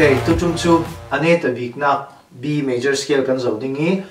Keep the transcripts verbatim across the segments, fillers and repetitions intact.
Okay, tutum chu a neta biknak B major scale kan zoh ding i,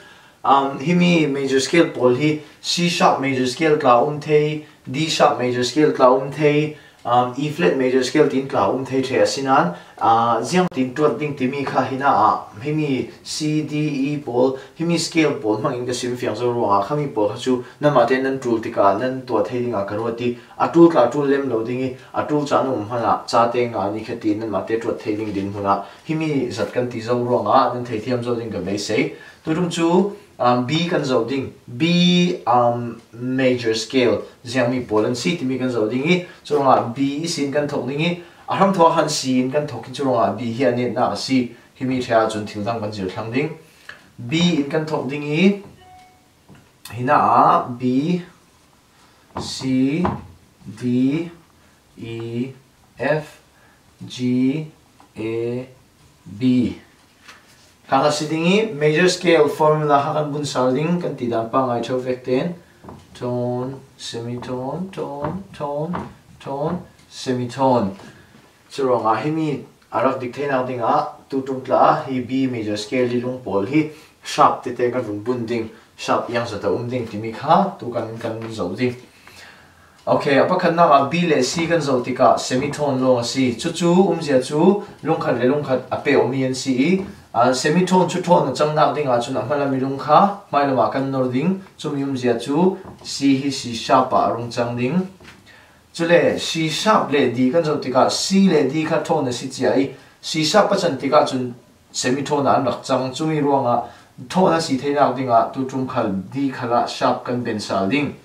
um, himi major scale pawl hi C sharp major scale tla um thei, D sharp major scale tla um thei, um, E flat major scale tin tla um thei ṭhe a si nan, uh, ziang tin tuat ding timi kha hina ah, himi C, D, E pawl, himi scale pawl hmangin ka sim fiang zo ruangah, khami pawl kha chu nanmah te nan ṭul tikah nan tuat thei dingah ka ruat i, a ṭul tla ṭul lem lo ding i, a ṭul caan um hmanah cate nga ni kha ti nanmah te tuat thei ding din hmunah himi zat kan ti zo ruangah nan theithiam zo ding ka beisei. Tutum cu, um, B kan zoh ding. B, um, major scale, ziangmi pawl an si timi kan zoh ding i, curuangah B i sin kan thok ding i, a hramthawk han C in kan thok i, curuangah B hi a netnak a si. Himi ṭhea cun thil dang kan zir thlang ding. B in kan thok ding i, hina ah B, C, D, E, F, G, A, B. Kha kha si ding i, major scale formula kha kan bun sal ding kan ti dan pa ngai ṭheu vek ten. Tone, semitone, tone, tone, tone, semitone. Curuangah himi a rak dik theinak dingah tutum tla hi B major scale hi lung pawl hi sharp tete kan vun bun ding, sharp iang zat a um ding timi kha tu kan kan zoh ding. Okay, a pakhatnak ah B le C kan zoh tikah semitone lawng a si. Cucu umzia cu lungkhat le lungkhat a pehawmi an si i, a, semitone cu tone a cangnak dingah cun a hmalam i lung kha hmailam ah kan nor ding. Cumi umzia cu C hi C sharp ah a rung cang ding. Cule C sharp le D kan zoh tikah C le D kha tone a si cia i, C sharp a can tikah cun semitone ah an rak cang. Cumi ruangah tone a si theinak dingah tutum khal D khalah sharp kan ben sal ding.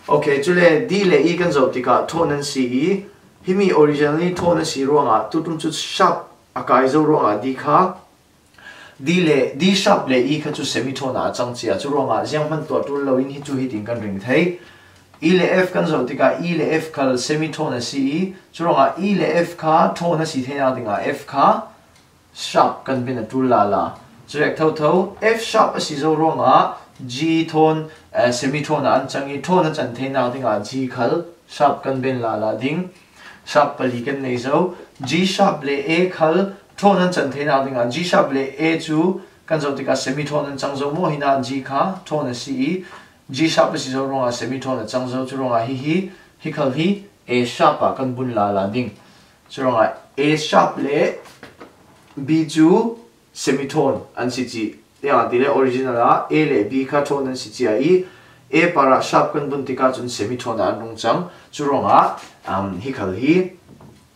Okay, cule D le E kan zoh tikah tone an si i, himi originally tone a si ruangah tutum cu sharp a kai zo ruangah D kha D le, D sharp le E kha cu semitone ah a cang cia. Curuangah zianghman tuah ṭul loin hi cu hitin kan ring thei. E le F kan zoh tikah E le F khal semitone a si i, curuangah E le F kha tone a si theinak dingah F kha sharp kan ben a ṭul lala. Cu rek thotho, F sharp a si zo ruangah G tone, eh, semitone ah an cang i, tone a can theinak dingah G khal sharp kan ben lala ding. Sharp pali kan nei zo. G sharp le A khal tone an can theinak dingah G sharp le A cu kan zoh tikah semitone an cang zo maw? Hina G kha tone a si i, G sharp a si zo ruangah semitone a cang zo. Curuangah hihi, hi khal hi A sharp ah kan bun lala ding. Curuangah A sharp le B cu semitone an si cih. Tiang ti le original ah A le B kha tone an si cia i, A parah sharp kan bun tikah cun semitone ah an rung cang. Curuangah, um, hi khal hi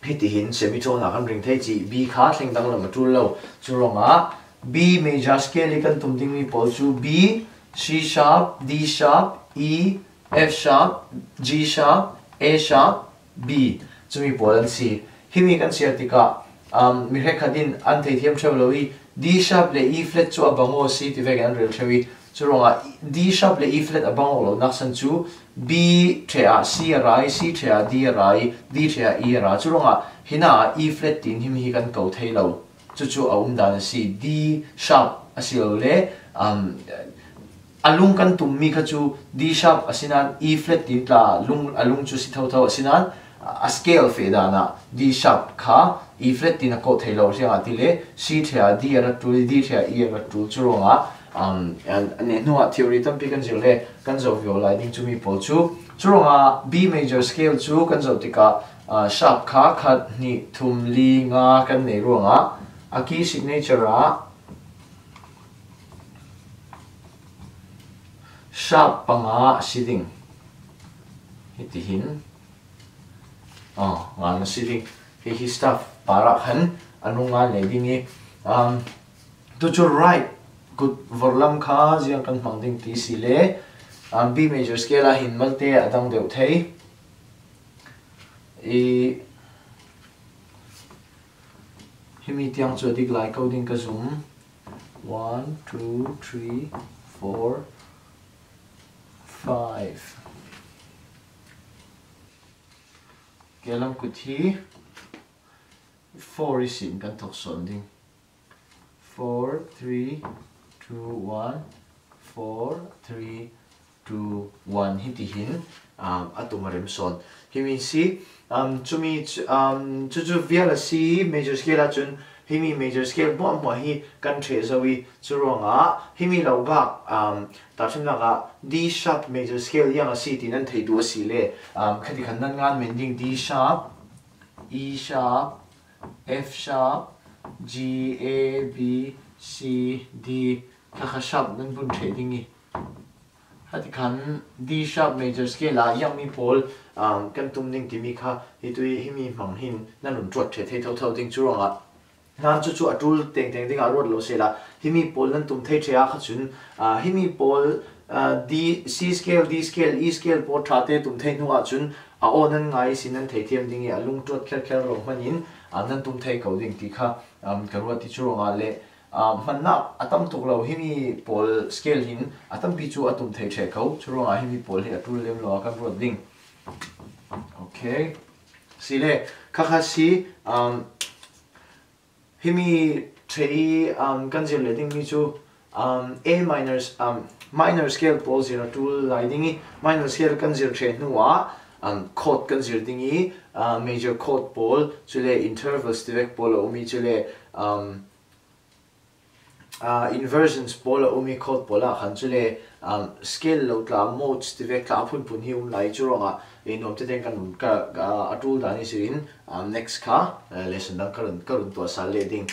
hitihin semitone ah kan ring thei cih, B kha thleng danglam a ṭul lo. Curuangah B major scale i kan tum dingmi pawl cu B, C sharp, D sharp, E, F sharp, G sharp, A sharp, B, cumi pawl an si. Himi kan siar tikah, um, mi hrekkhat in an theithiam ṭheu lo i, D sharp le E flat cu a bang aw a si ti vekin an rel ṭheu i, curuangah D sharp le E flat a bang awk lonak san cu B ṭhe ah C a ra i, C ṭhe ah D a ra i, D ṭhe ah E a ra. Curuangah hina ah E flat tiin himi hi kan ko thei lo. Cucu a umdan a si. D sharp a si lo le, um, a lung kan tummi kha cu D sharp a si nan E flat tin tla lung, a lung cu si thotho a si nan a scale feh dan ah D sharp kha E flat tin a kawh thei lo, ziangahtile C ṭhe ah D a rat ṭul i, D ṭhe ah E a rat ṭul. Curuangah, um, an, an hnuah theory tampi kan zir le kan zoh vivo lai ding cumi pawl cu. Curuangah B major scale cu kan zoh tikah, uh, sharp kha khat, hnih, thum, li, nga kan nei ruangah a key signature ah sharp panga a si ding. Hitihin, oh, ngan a si ding. Hihi staff parah khan a nung ngan leh ding i, um, tu cu right kut vorhlam kha ziang kan hmang ding ti si le, um, B major scale ah hin malte a dang deuh thei. I, himi tiang cu a dik lai ko ding ka zum. One, two, three, four, five. Kelam kut hi four ihsin kan thok sawn ding. Four, three, two, one, four, three, two, one hitihin, um, a tum a rem sawn. Himi si, um, cumi cu, um, cucu vial a si, major scale ah cun Himi major scale hmuahhmuah hi kan ṭheh zo i, churuangah himi lo bak, um, tahṭhimnakah D sharp major scale iang a si ti nan thei duh a si le, um, khati khan nan ngan men ding. D sharp, E sharp, F sharp, G, A, B, C, D, kha kha sharp nan bun ṭheh ding i. Khati khan D sharp major scale a iang mi pawl, um, kan tum ding timi kha hi tui himi hmang hin nan run ṭuat ṭheh thei thotho ding. Churuangah nan chu chu a ṭul tengteng dingah ruat lo sela, himi pawl nan tum thei ṭheh a kha chun, ah, himi pawl, ah, D, C scale, D scale, E scale pawl ṭhate tum thei hnuah chun a aw nan ngai si nan thei thiam ding i, a lungṭuat kherkher lo hmanin, ah, nan tum thei ko ding ti kha, um, ka ruat i. Churuangah le, ah, hmannak a tam tuk lo himi pawl scale hin a tampi chu a tum thei ṭheh ko. Churuangah himi pawl hi a ṭul lem lo a kan ruat ding. Okay. Si le, kha kha si, um, himi ṭheh i, um, kan zir leh ding mi chu, um, A minor, um, minor scale pawl zir a ṭul lai ding i, minor scale kan zir ṭheh hnuah, um, chord kan zir ding i, uh, major chord pawl, chule intervals ti vek pawl a um i, chule, um, uh, inversions pawl a um i, chord pawl ah khan chule, um, scale lo tla, modes ti vek tla a phunphun hi um lai. Churuangah ei nuam tete kan, ka, ka, a ṭul dan i zirin, um, next kha, uh, lesson dang ka run, ka run tuah sal leh ding.